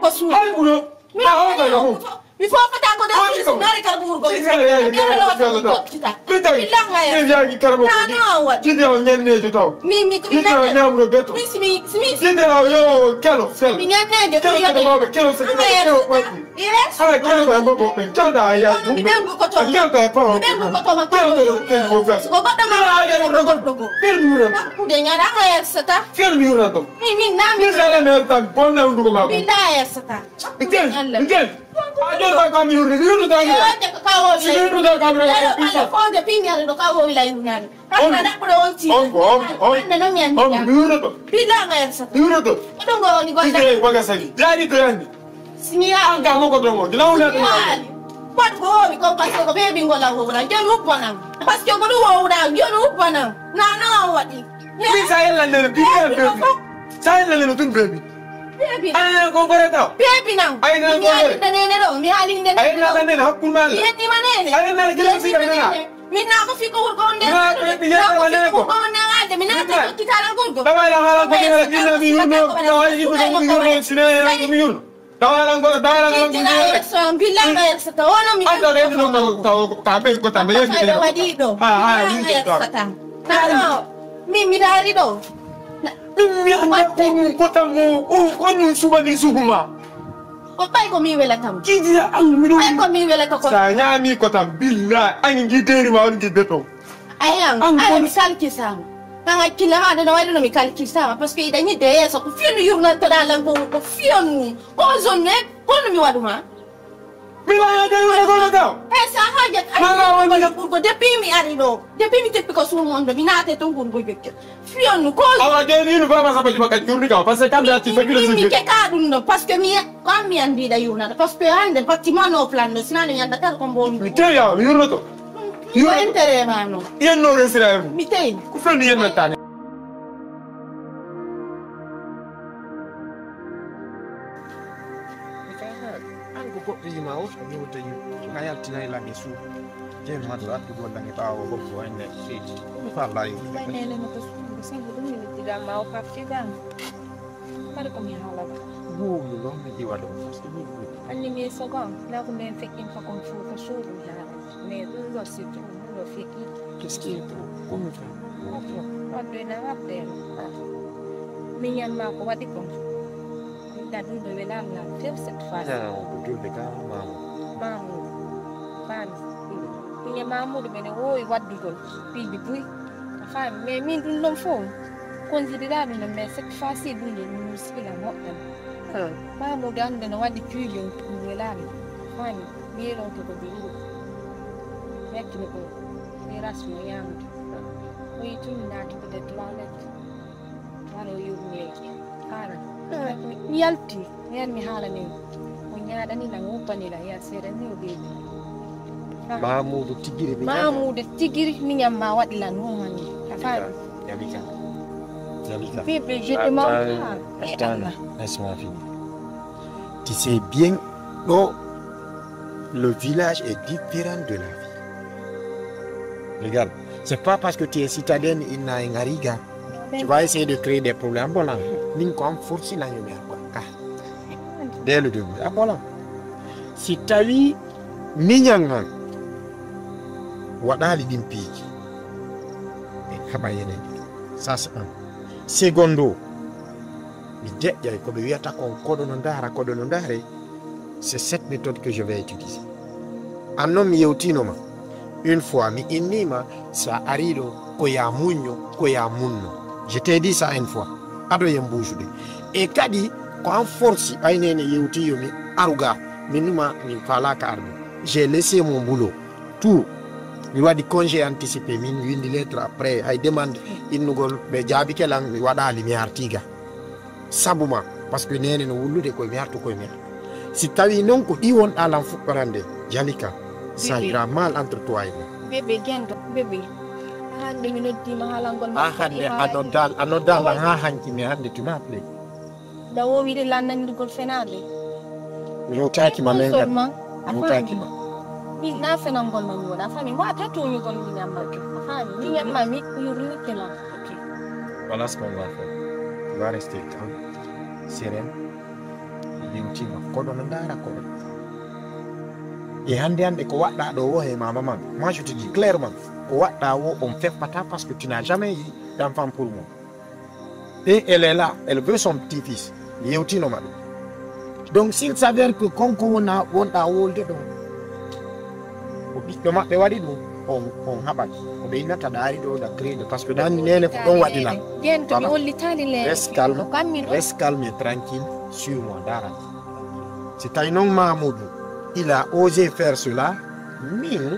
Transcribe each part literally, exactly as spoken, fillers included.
Hay kuno. Mi fofata ko de. Nare kar buur go. Kala ya ni kala. Bita. Billahi ya. Ni ya ni kala mo. Nano wa. Jidi o nyen ne to. Mi mi mi. Jidi o nyam no beto. Mi mi mi. Jidi o yo kelo sel. Mi nyen ne de. Kelo sel. Kelo sel. Yes. Ala kelo ba mo bo. Kelo da ya. Mi dem ko to. Kelo ba pa. Mi dem ko to ma. Kelo sel. Ko ba da ma. Kelo mi ura. Ku de nya da ma ya sata. Kelo mi ura to. Mi mi na mi. Ni sala me ta bon na ndu ko ma. Billahi ya sata. Miguel, Miguel. Ajo ta kam yurni, yurni ta yurni. Yurni ta kam yurni. Ala fonde pingel do ka wo wila yurni. Ala da ko on ti. On ko, on ko, on. Ande no mi andi. On yurni to. Bila nga yasa. Yurni to. Ko ngo ni golla. Ike waga sagi. Dari to yandi. Sini ya. An ka mo ko dongo. Dina wona to. Wat go mi ko passe ko be bingo la wo na. Jonu bonam. Parce que go wo na, jonu bonam. Na na wadi. Min sa yalla ne bi. Sa yalla ne tun be bi. Bebi. Ala ko gore ta. Bebi nan. Ay na ko gore. Mi haalinde nene ɗo. Mi haalinde nene. Ay na nene hakkul mal. Yetti ma nene. Ay na gele si nene. Min na ko fiko wurgo on nene. Na ko yetti yetti ma nene ko. Ko on nene alde. Min na ko kitala gurgo. Dawala hala ko nene. Inna mi yurno. Dawala yurno. Dawala yurno. Dawala ngoro. Dawala ngoro. Billahi ma yasata. Wono mi. Anta de no ka ka be ko tambe yetti. Wadi do. Ah ah. Yasata. Nano, mi mi daari ɗo. Min mi annda ko ɗum kota mo o koni suɓani suhuma. Ko ɓay ko mi welata mo. Kiji an mi ɗum. Ɓay ko mi welata ko. Sa ñaami kotam billa an gideri ma on gidde to. Ayan, an mi kalkisama. An hakkille haɗa no waɗi no mi kalkisama parce que iɗa ñidde yeeso ko fiyonu yurnantoɗa lan ko ko fiyonu ko zone me kono mi waɗuma. Bila ya dai wala gono ka. Pesa haja. Mala wala. Ko depuis mi ari ɗo. Depuis mi teppi ko sumo on mi naate to ngun go jokke. Fiyon ko. Awa de ni no ba ma sa ba ka jurni ka parce que kam da ti fa kilo. Mi ke ka ɗum ɗo parce que mi kam mi andi da yurna parce que hande bâtiment no plan no sinane yanda kar ko mbon. Mi te ya yurno to. Yo intérêt ma no. Yen no resira. Mi te. Ku fen yen na tane. Mi kay hara an ko goɗɗo yima o a yewta yim a yaltinay lan e suudu jeen maɗo artugol lan e ɓaawo gorko wayne seydi ɗum fa layi waynene no ko suudu sabu ɗum mi wittidan ma o parti dan mbaɗa ko mi haalata goomu ɗon mi iwa ɗon par ce que mi anni mi sogon lagu nden feƴƴin fa kon fof ko suudu mi haalata mais ɗum ɗo surtout ɗum ɗo feƴƴi qu'est ce qui est trop comme fa wadde na wadde miñan ma ko waɗi kon Ɗa ɗum ɗo welaani lan few cette fois. Ko julde ka mamu. Mamu. Faami. Ine mamuɗo mene wowi waddugol piiji buy. A faami mais min ɗum ɗon fof. Konsidira ɗum ɗon mais cette fois ci ɗum ɗo ɗum muskila moƴƴan. Mamuɗo annde no waɗi piiji ɗum welaani. Faami. Wiyeɗon to ko ɓe wuro. Mettino ko terrasse mo yaamude. O yi tumi naati ko de toilette. Wano yurmeeki haala mi yalti mi yar mi haalani mo o ñaaɗani lan wuppani lan ya seeɗa ni o ɓeeɗi mamuudo tigiri mi mamuudo tigiri miñam ma waɗi lan wumani a faami Jalika. Jalika. Bébé, je demande. Attends, laisse-moi finir. Tu sais bien, non, le village est différent de la ville. Regarde, c'est pas parce que tu es citadine, il n'a un ariga. Tu vas essayer de créer des problèmes. Voilà. Min ko am forsi la ñu mer quoi. Ah. Dès le début. Ah voilà. Si tawi miñan an waɗaali ɗin piiji. E haɓa yenen. Ça c'est un. Secondo. Mi deƴƴay ko ɓe wiyata kon koɗo no ndaara koɗo no ndaare. C'est cette méthode que je vais utiliser. Annon mi yewtino ma une fois mi innima sa ariɗo ko ya muñño ko ya munno. Je t'ai dit ça une fois. Aɗo yen mbuusude e kadi ko an forsi aynene yewti yo mi aruga min numa min falaka arde. J'ai laissé mon boulot tout. Mi waɗi congé anticipé min windi lettre après hay demande innugol ɓe jaabike lan mi waɗali mi artiga. Sabu ma parce que nene no wullude koye mi artu koye mi artu. Si tawi noon ko ɗi wonɗa lan fuɗɗorande jalika ça ira mal entre toi et moi. Bébé gendo bébé hande mi noddima halangol ma hande a noddal a noddal lan ha hanki mi hande tu ma play. Da wowide lannandirgol fenaande. Mi hewtaaki ma men kadi. Mi hewtaaki ma. Min na fenangol ma mi wona fami wata toñugol mi ñamma a fami mi ñamma mi yurlite ma. Voilà ce qu'on va faire. Tu vas rester calme, sereine. Tima, koɗo no ndaara koɗo. E hannde hannde ko waɗɗaa ɗo o he mama man. Moi, je te dis clairement, ko waɗɗaa o on feppata parce que tu n'as jamais eu d'enfant pour moi. Et elle est là, elle veut son petit-fils. Mi yewtino ma ɗum. Donc, s'il s'avère que konko wona, wonɗaa wolde ɗo, ko ɓiɗɗo maɓɓe waɗi ɗum, on, on haɓat. Ko ɓe innata ɗaari ɗo da créde, parce que ɗan nene ko ɗon waɗi lan. Yen to mi hollitaali le. Reste calme, reste calme et tranquille, suis-moi, ndaara. Si tawi noon Mamoudou, il a osé faire cela, min,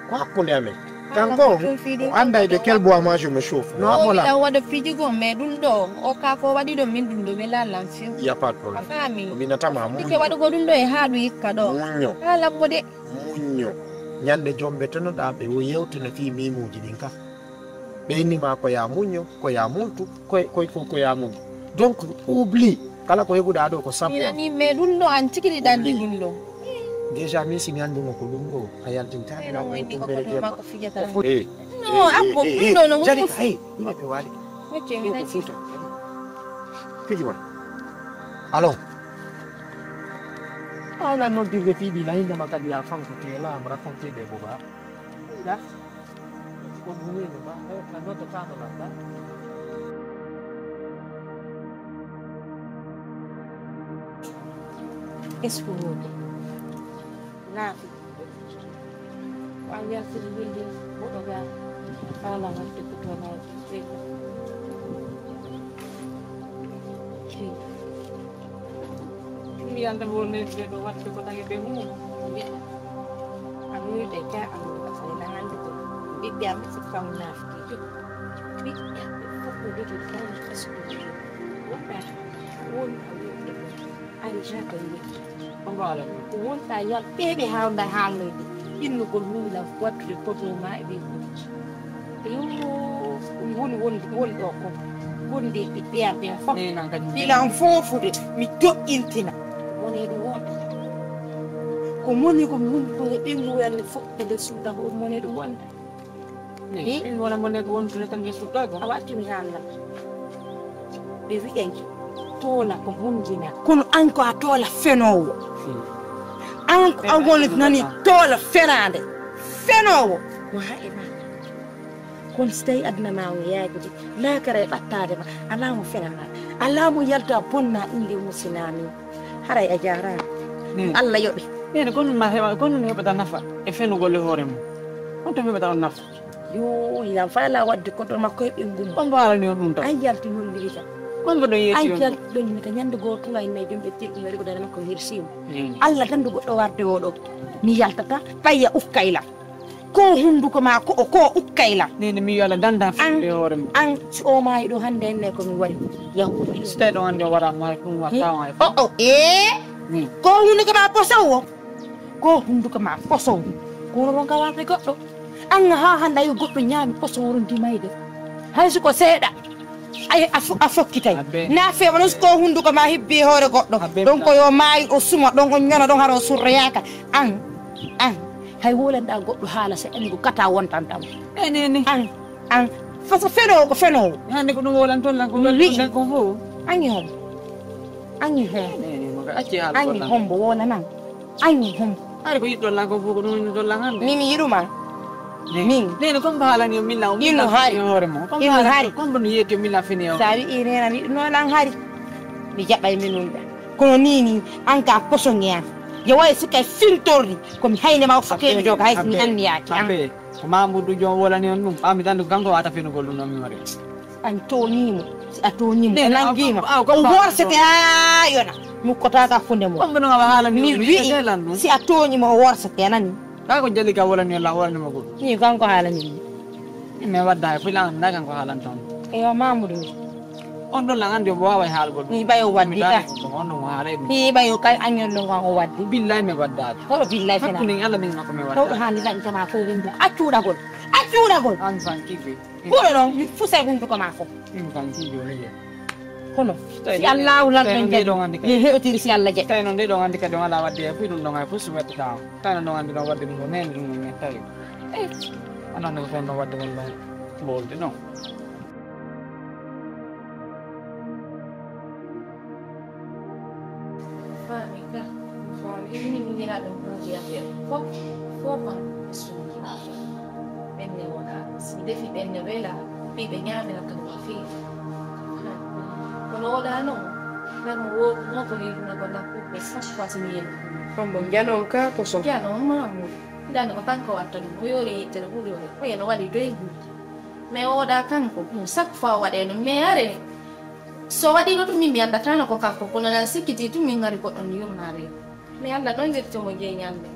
ko hakkunde amen. Kanko on, o annday de quel bois moi je me chauffe. No amola. Ila waɗa fiji go, mais ɗum ɗo, o ka ko waɗi ɗo, min ɗum ɗo, mi lalan fiw. Il y a pas de problème. A faami. O minata ma muñño. Ke waɗugo ɗum ɗo e haa ɗum hikka ɗo. Muñño. Haa labbo de. Muñño. Ñande jombe tonoɗaa ɓe o yewtino fii mimuuji ɗin ka. Ɓe inni ma ko ya muñño, ko ya muntu, ko, ko, ko, ko ya muñño. Donc, oublie. Kala ko heɓuɗaa ɗo ko sappo. Mi nani, mais ɗum ɗo an tigi ɗi ɗanɗi ɗum ɗo. Déjà, min si mi annduno ko ɗum ɗo, a yaltintaake. Eno, wayndi ko ɗum ɗo makko fijata. Eh, no, eh, abbo, eh, ɗum ɗo no eh, Jalika, hey, ina ɓe waali. Ok, mi nani. Fuuta. Fiji mon. Allo. Ala noddirde fii ɗi layndema kadi a fanko tela am raconter des boba. Ɗa? Ko ɗum woni ba, eh, a nodda tano lan ɗa? Est-ce que woni? Naafi. Ko an yaltini welde woɗo ga. Faala wonde ko toon ay. Mi anda wonde ɓe ɗo waɗde ko dañi ɓe mum. Aɗa wiide ka am ko fayna hannde ko ɓiɓɓe am fof kam naafti. Ɓiɓɓe am fof ko jogi tan ɓesɗo. Wonɗa woni a wiide ko ari jaka wiide. Ko mbaala. Ko wonɗa yal ɓeɓe haalda haalnoyde. Innugol huula waɗtude koto ma e ɓe. Yo, ɗum woni won, won ɗo ko. Wonde ɓiɓɓe am ɓen fof. Ni nan kadi. Filan foofude, mi joƴƴintina. Woni ɗum won. Ko moni ko mun ko e ɓe nguyanni fof ko nde suuda ko moni ɗum wonde. Ni, ni. Ɗum wona moni ko wontude tan nde suuda ko. A wattini haalna. Ɓe wi'ay toola ko hunjina. Kono an ko a toola fenoowo. Hmm. An ko a woni nani toola fenaande. Fenoowo. Ko haɗe ma. Kono si tawii aduna maa o yaajude, laakara e ɓattaade ma, alaa mo fenanaa, alaa mo yalta bonna innde musinaa min. Haray a jaaraama. Min. Allah yoɓe. Min, kono ma heɓa, kono mi heɓata nafa e fenugol e hoore mum. On to mi heɓata on nafa. Yo, ilam faala waɗde koto makko e ɓe ngum. Ko mbaarani on ɗum tan? An yalti holliri tan. Ko mboɗo yeeti on? An yalti ɗon mi ka ñande gooto tula inna e jom ɓe tilɗinori ko dara makko hirsiima. Mm. Allah tan ndu goɗɗo warde o ɗo. Mi yaltata, ɓayya ukkay lam. Ko hunnduko ma ko, ko ukkay lam. Nene mi yo Allah dandan fewde hoore mum. An, si o maayi ɗo hannde enne ko mi wari. Yahuudi. Si tawi ɗo hannde o wara maayi ɗum watta maayi. O, o, ee? Mm. Ko hunnduko ma posowo. Ko hunnduko ma posowo. Ko onon ngawata goɗɗo. An haa hannde ayo goɗɗo ñaami posowo ronti mayde. Hay si ko seeɗa. Ay, a fo-, a fokkitay. Abbe. Na feewa non ko hunnduko ma hibbi hoore goɗɗo. Abbe. Ɗon ko yo maayi o suma, ɗon o ñona, ɗon hara o surroyaaka. An, an, hay wolanɗa goɗɗo haala se anndi ko kata wontantam. Enene. An, an, fasa fenoowo ko fenoowo. Hannde ko ɗum wolanton lan ko. Mi wi'i. Lan ko fof. Angi hombo. Angi hombo. Enene, mo ka acci haala. Angi hombo wolanan. Angi hombo. Hari ko yiɗɗon lan ko fof ko ɗum woni ɗon lan hannde. Min mi yiɗuma. Min. Nene, comme haalani yo min lan, o min lan hari. Hoore mo. Comme haalani, hari. Comme no yeeti yo min lan fini o. Sa wi'i nena mi ɗum lan hari. Mi jaɓay min ɗum ɗa. Kono ni, ni, an ka posoŋe an. Yo waye suka fintorri, ko mi hayne ma o fokkee mi joga, hay si mi anniyaaki an. Abbe, ko Mamoudou Dion wolani on ɗum. Ɓa mi tan ko kanko wata fenugol ɗum ɗon mi wari. An tooñiimo, si a tooñiimo, o nangiima, o worsete haa yona. Mi ukkotaka funde mo. Mi wi'i, si a tooñiimo, o worsete, a nani? Ka ko jali ka wolani on la wolani mo goɗɗo. Ni kanko haalani mi. Mi wadda hay fulan na kanko haalan ton. Eyo Mamoudou. On ɗon lan anndi omo waawa e haalgol. Mi ɓayo waddi ka. On ɗon haalay ɗum. Mi ɓayo kay anyon ɗon kan o waddi. Billahi mi waddaade. Hoɗo billahi fena. Hakkunde Allah min makko mi wadda. Hoɗo haali lan jama ko wumbo. Accuɗagol. Accuɗagol. An fan kibi. Ɓuuɗo ɗon, mi fusay hunnduko maa fof. Ɗum kam fii jooni de. Kono, si Allahu lanɗo en jaɓi, mi heɓotiri si Allah jaɓi. Tawi noon nde ɗon anndi kadi on alaa waɗde e fii ɗum ɗon hay fof so waɗde tawa. Tawi noon ɗon anndi ɗon waɗde ɗum ɗo nene ɗum ɗon tawi. Eh, wonande ko toon ɗon waɗde won ɗon mbolde ɗon. Fof, fof am e suudu. Ɓenne wona, si mi defi ɓenne wela, ɓiɓɓe ñaamira tan ko feewi. Kono oɗa noon, nan mo wo-, mo ko yirna ko ndax ɓiɓɓe fof ko asini yimɓe. Hombo njanon ka ko so? Njanon ma mo. Ndano ko kanko watta ɗum, o yoori yittere ɓuri o, ko yen o waɗi doy buuɗi. Mais oɗa kanko, ɗum chaque fois o waɗe ɗum. Mais are, so waɗino ɗum min mi anndatano ko kanko, kono nan sikkiti tun min ngari goɗɗo no yurnaare. Mi Allah ɗon wirti mo jey ñalnde.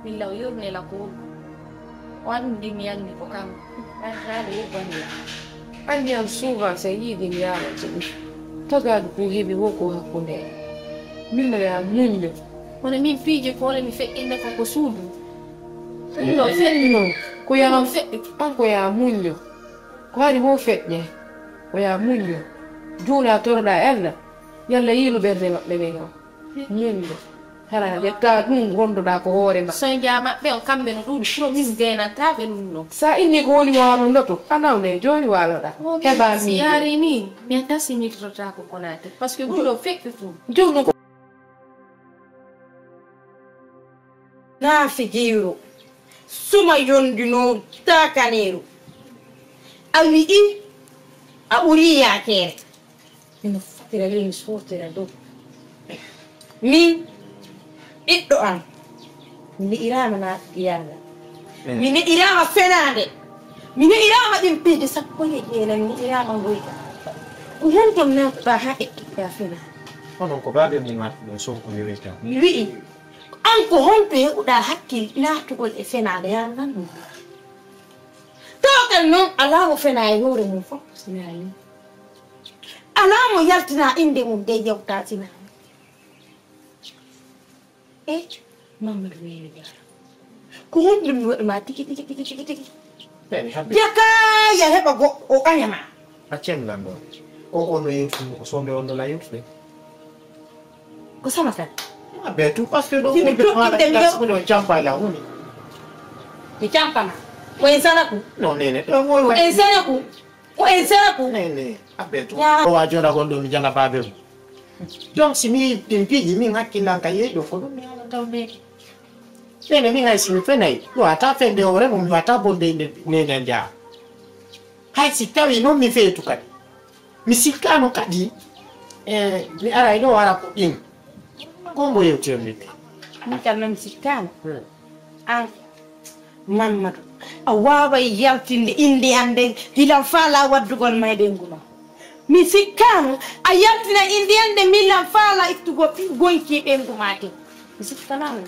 Min law yurne la ko wuro. O anndi mi anndi ko kanko. An haali yurbanni la. Anndi an souvent so yiidi mi yaara to ɗum. Tagaaɗo ko heɓi wo ko hakkunde. Min no ya muñño. Kono min piiji ko woni mi feƴƴinde ko ko suudu. Ɗum ɗo feƴƴi noon. Ko ya feƴƴi. An ko ya muñño. Ko hari wo feƴƴe. Ko ya muñño. Juula toroɗa Allah. Yalla yiilu ɓernde maɓɓe ɓe kam. Min ɗo, hara ƴetta ɗum rondoɗa ko hoore ma. Soñja maɓɓe on kamɓe no ɗuuɗi, pour min gaynanta ɓe ɗum ɗo. Sa inni ko woni wano loto, a nawne joni waloɗa. Heɓa mi. Si yaari ni, mi annda si mi totota ko konate. Parce que ɗum ɗo feƴƴi ɗum. Joɗɗum ko. Naafigiiru, suma yondinooru, taakaneeru. A wi'i, a ɓurii yaakeere. Mino fotira ley, mi sootira dow. Min, ɓiɗɗo am, mi ne'iraama naafigiyaangal. Eh. Mi ne'iraama fenaande. Mi ne'iraama ɗin piiji sappo e jeenayi, mi ne'iraama ngoyka. Ko honto naatata haa ekkitaa fenaande? Onon ko baaɓe mum waɗi ɗum, Sonko mi wiyata. Mi wi'i, an ko honto heɓuɗaa hakkil naatugol e fenaande, yaa nan ɗum? Tawagal non alaa mo fenaa e hoore mum fof, sinaa ni. Alaa mo yaltinaa innde mum de yewtaa, sinaa ni. E Mamadou Weli Ba. Ko honɗum mi waɗi ma tigi, tigi, tigi, tigi, tigi? Ɓen habbi. Jaka ya heɓa goɗɗo o aña ma. Accen lan ɗo. O, o no yewtude, ko sonde on ɗo la yewtude. Ko sama kan. Ah, ben, tout parce que ɗo. Si mi tokkinde mi ɗo. Ɗo campa la woni. Mi campa ma. Ko en sana ku. Non, nene. Ɗo woni. Ko en sana ku. Ko en sera ko. Ne, ne, abbe to. Ya. O wa jooɗa kon ɗo mi jala baabe mum. Donc, si mi ɗin piiji, min hakkillan ka yehi ɗo, ko ɗum mi haala taw nene. Nene, min hay si mi fenay, mi wata fende hoore mum, mi wata bonde inde nene nja. Hay si tawi noon mi feetu kadi. Mi sikkano kadi, eh, mi aray ɗo wara ko ɗin. Ko mbo yewti on nit? Min kam noon mi sikkaano. Hmm. An, Mammadu, a waaway yaltinde innde an nden, hilan faalaa waddugol ma e ɓeyngu ma. Mi sikkaano, a yaltina innde an nden, milan faalaa ittugol gonki e ɓeyngu ma ten. Mi sikkanaano.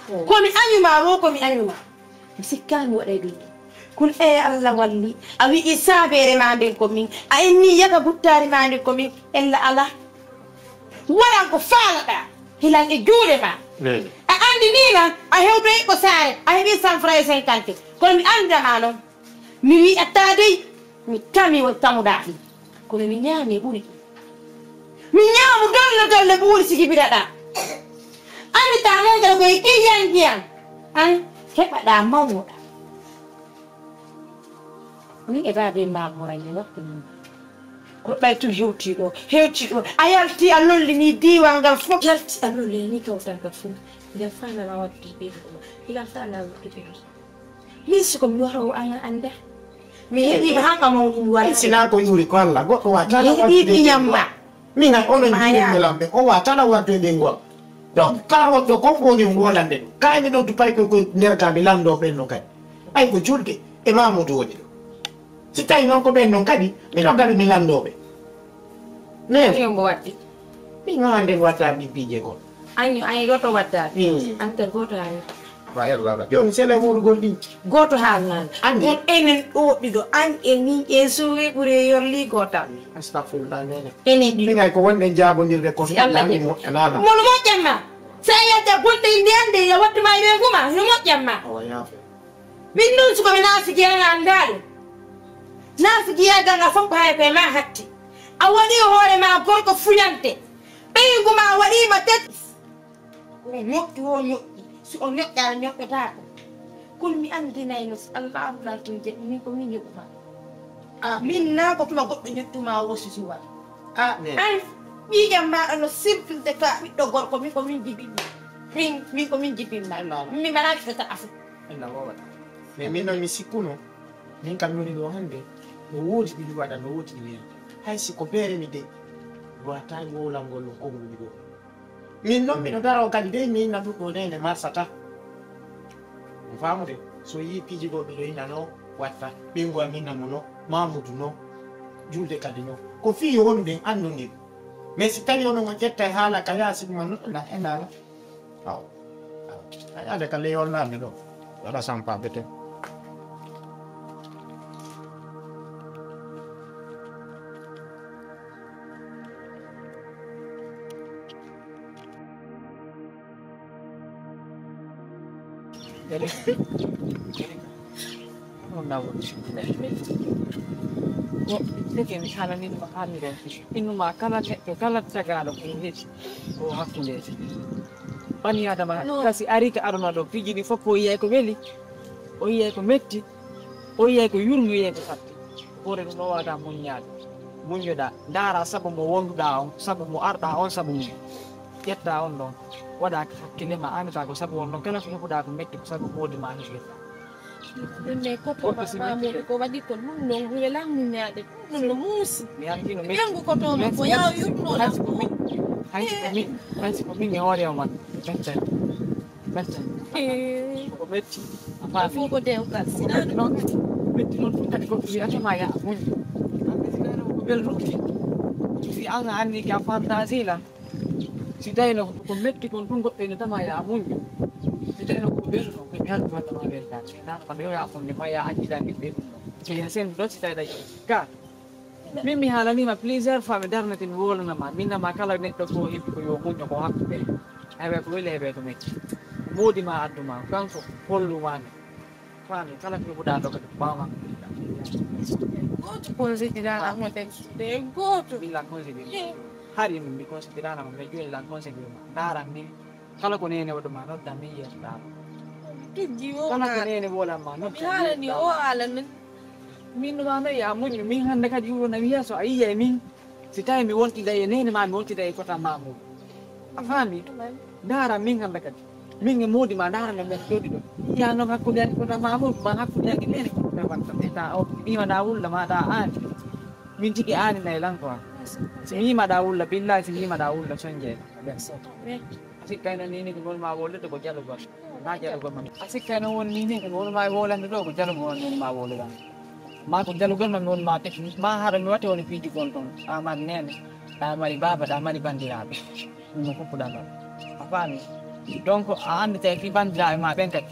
Ko mi añu ma, wo ko mi añu ma. Mi sikkaani waɗay ɗum. Kun, ee, Allah walli. A wi'i saabeere maa nden ko min. A inni yaka buttaari maa nden ko min. Ella alaa. Waɗan ko faalaɗaa. Hilan e juuɗe maa. Eey. A anndi nii lan, a hewtoyi ko saare. A heɓi cent francs e cinquante. Kono mi annda maa non. Mi wi'ataa dey. Mi tami won tamuɗaa ɗum. Kono mi ñaami ɓuri. Mi ñaamu dolle dolle ɓuuri sigi mbiɗaɗaa. Anndi taa non kala koye kiyan kiyan. An heɓaɗaa mawnuɗaa. Min e baabe maa Boraye waktu mum. Ko ɓay tun hewti ɗo, hewti ɗo. A yalti a lollini diiwal ngal fof. Yalti a lollini kawtal ngal fof. Ngal faanama wadde ɓe ko. Ngal faanama wadde ɓe. Min siko mi wara o an a annda. Mi heɓiima haa ka mawɗum wara. Sinaa ko yuuri ko Allah, goɗɗo waɗi. Mi heɓii ɓiyam ma. Min ay onon jiɗi lamɓe, o waɗa tan a waɗde ɓe ngol. Donc, kala wonɗo ko woni ngolande. Kaymi ɗo Dubai ko, ko nder ka mi lanndo ɓen no kadi. Ay ko julde e Mamoudou woni ɗo. Si tawi noon ko ɓen noon kadi, miɗo kadi mi lanndooɓe. Nene. Ko yombo waɗde. Min hannde mi watta ɓiɓɓiije goo. Año, año gooto watta. Hmm. An kadi gooto haa. Wa yalla ba. Jooni sele wuurugol ɗin. Gooto haa naan. Andi. Kon enen ɗo ɗiɗo, an e min e suuwe ɓure yorli gootal. Astagfirullah, nene. Enen ɗiɗo. Min ay ko wonɗen jaabondirde kon. Si Allah jaɓi. Mo, e nana. Mono moƴƴan ma. Sa yetta bonde inde ande ya wattu ma e ɓe nguma, no moƴƴan ma. Awa yaafo. Min noon suka mi naasigiyagal anndaali. Naasigiyagal ngal fof ko hay koye ma hatti. A waɗi hoore ma gorko fuñante. Ɓeyngu ma waɗiima tati. O ñoƴƴi, o ñoƴƴi. Si o ñoƴƴaani, ñoƴƴotaako. Kono mi anndinayno si Allahu lan ɗum jeɗɗi, min ko min yoɓuma. Ah, min naa ko tuma goɗɗo ñoƴƴuma o susuwal. Ah, ne. An, ɓiijam ma ɗo no sirfirde ka ɓiɗɗo gorko, min ko min jibiɗi. Min, min ko min jibinɗa. Min mbaɗaaki ko taƴa fof. Ella wowata. Mais min noon mi sikkuno, min kam woni ɗo hannde, no woodi ɗi mi waɗa, no woodi ɗi mi waɗa. Hay si ko beere mi de, mi waɗata wowlangol no kowluɗi ɗo. Min noon miɗo daro kadi de, mi inna ɗum ɗo nene marsata. On faamude? So yii piiji goɗɗo ɗo ina no watta, ɓeyngu am inna mo no, Mamudu no, julde kadi no. Ko fii yo wonu ɗen anndu ndin. Mais si tawi onon on ƴetta e haala ka yaasi ɗum on noɗɗo na e naala. Aw. Aw. Ay, ade ka leyol naami ɗo. Waɗa sampaaɓe ten. On na woni sukkuɗe men. Ko tege mi haalani ma haalni ɗon. Innu ma kala neɗɗo, kala tagaaɗo ko heedi ko hakkunde. Bani Adama kasi ari ka aduna ɗo, piiji ɗi fof ko yiyay ko weli, o yiyay ko metti, o yiyay ko yurmi, o yiyay ko satti. Hoore ɗum o waawata muññaade. Muññoɗaa, ndaara sabu mo wonduɗaa on, sabu mo arɗaa on, sabu mum. Ƴetta on ɗon. Waɗa ka hakkille ma, anndataa ko sabu on ɗon. Kala ko heɓuɗaa ko metti, ko sabu moodi ma heɓirta. Ɗum ne koto Goɗɗo si Mamudu ko waɗi ko ɗum ɗon wela muññaade. Ɗum no muusi. Mi anndi no metti. Ɓengu ko to makko, yaw yurno. Hay si ko min, hay si ko min, hay si ko min e hoore o man. Metten. Metten. Eh. Ko metti. A faami? Fof ko dewgal. Ko metti noon. Metti noon tun kadi goɗɗo wiyata ma ya a muñ. Ko belɗo. Si an a anndi ki a fantaasi la. Si tawino ko metti kon tun goɗɗo ene tama ya a muñ. Si tawino ko belɗo, ko mi haldi walla ma weltaaki. Nana kam yo ya a fonde ma ya a jiɗani ɓe ɗum ɗo. So ya sendu ɗo si tawi ɗa ka. Min mi haalaniima plusieurs fois, mi darnete mi wowlana ma, mi inna ma kala neɗɗo ko heɓi ko yo muñño ko hakkunde. Heɓe ko weli, heɓe ko metti. Moodi ma addu ma, kanko hollu ma mi. Faami, kala ko heɓuɗaa ɗo kadi ko ɓaawa ma. Gooto ko njiɗiraana mo de, gooto. Min la considéré. Eh. Hari min mi considérana mo, mais jooni la considéré ma. Ndaran min. Kala ko neene waɗu ma, nodda min yeeso ɗaano. Tuggi o kala ko neene woolan ma, nodda min yeeso ɗaano. Mi haalani o haala min. Min no ma ya muññu, min hannde kadi yuuro na yeeso a yiya e min. Si tawi mi wontida e neene ma, mi wontida e kota ma mum. A faami? Ndaara min hannde kadi. Min e moodi ma ndaara no men jooɗi ɗo. Iya noon hakkunde an kota ma mum, ma hakkunde an e neene. Ko ɓe watta ɓe ta o, ima da wulla ma da aani. Min tigi aani nay lan quoi. Si mi yima da wulla, billahi si mi yima da wulla sonje. A sikkayno ni ni ko wonma wowlude ko jalugol. Na jalugol ma. A sikkayno won ni ni ko wonma wowlande ɗo ko jalugol wonma wowlude. Ma ko jalugol ma mi wonma tef ma hara mi wate woni piiji gol toon. A mari neene, a mari baaba, a mari banndiraaɓe. Ɗum no foppuɗa ɗon. A faami? Donc a annditay fi banndiraaɓe ma ɓen kadi.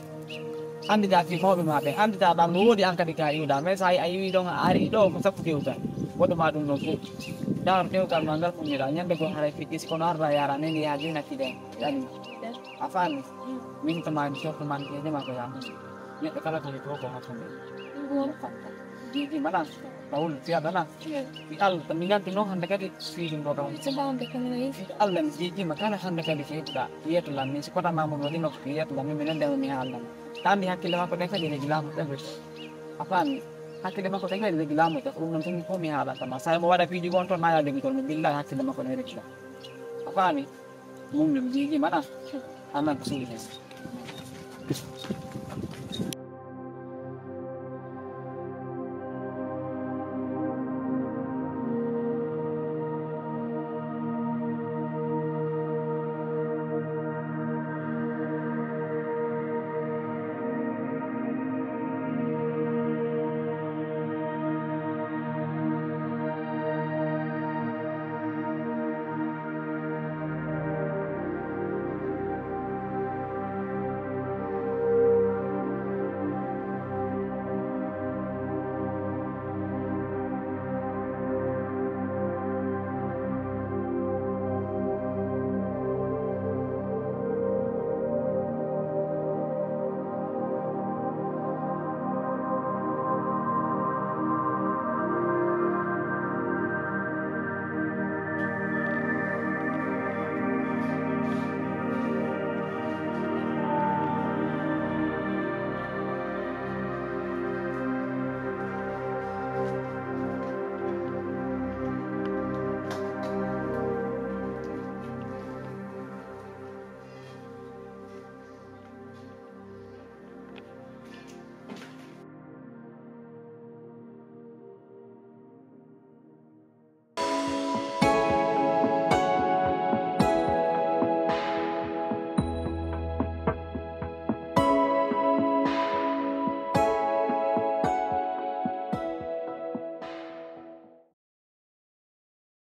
Anndita fi mawɓe ma ɓen. Anndita ɗam no woodi an kadi ka iwɗa. Mais so a yi a iwi ɗon a ari ɗo ko sappo dewta. Woɗɗo ma ɗum ɗon fof. Dawro dewgal ma ngal puññiɗa. Ñande goo haray fiɗɗi si kono arda yara neni yaha joyi nakki ɗen. Ɗani. A faami? Min to ma mi softo man ke jama ko yaha. Neɗɗo kala ko ko ko hakkunde. Ɗum ɗon fatta. Jiji mala. Bawol fiyaɗa la. Mi Allah mi ngantu noon hannde kadi fiiɗum ɗo kam. Fiiɗum ɗo kam nayi. Fiiɗum Allah mi jejjima kala hannde kadi ko heɓuɗa yeeto lan min si kota mamuɗo waɗino ko yeeto lan min mi nodde mi haalnama. Tambi hakkille makko ɗen kadi regi laamu ɗen regi. A faami? Hakkille makko ɗen kadi regi laamu ɗen ko ɗum noon tun ko mi haalanta ma. Sawi mo waɗa piiji gon toon ma yaade mi kon mi billahi hakkille makko ɗen regi lan. A faami? Mum mi jejjima ɗan. Annan ko suuɗi ɗen.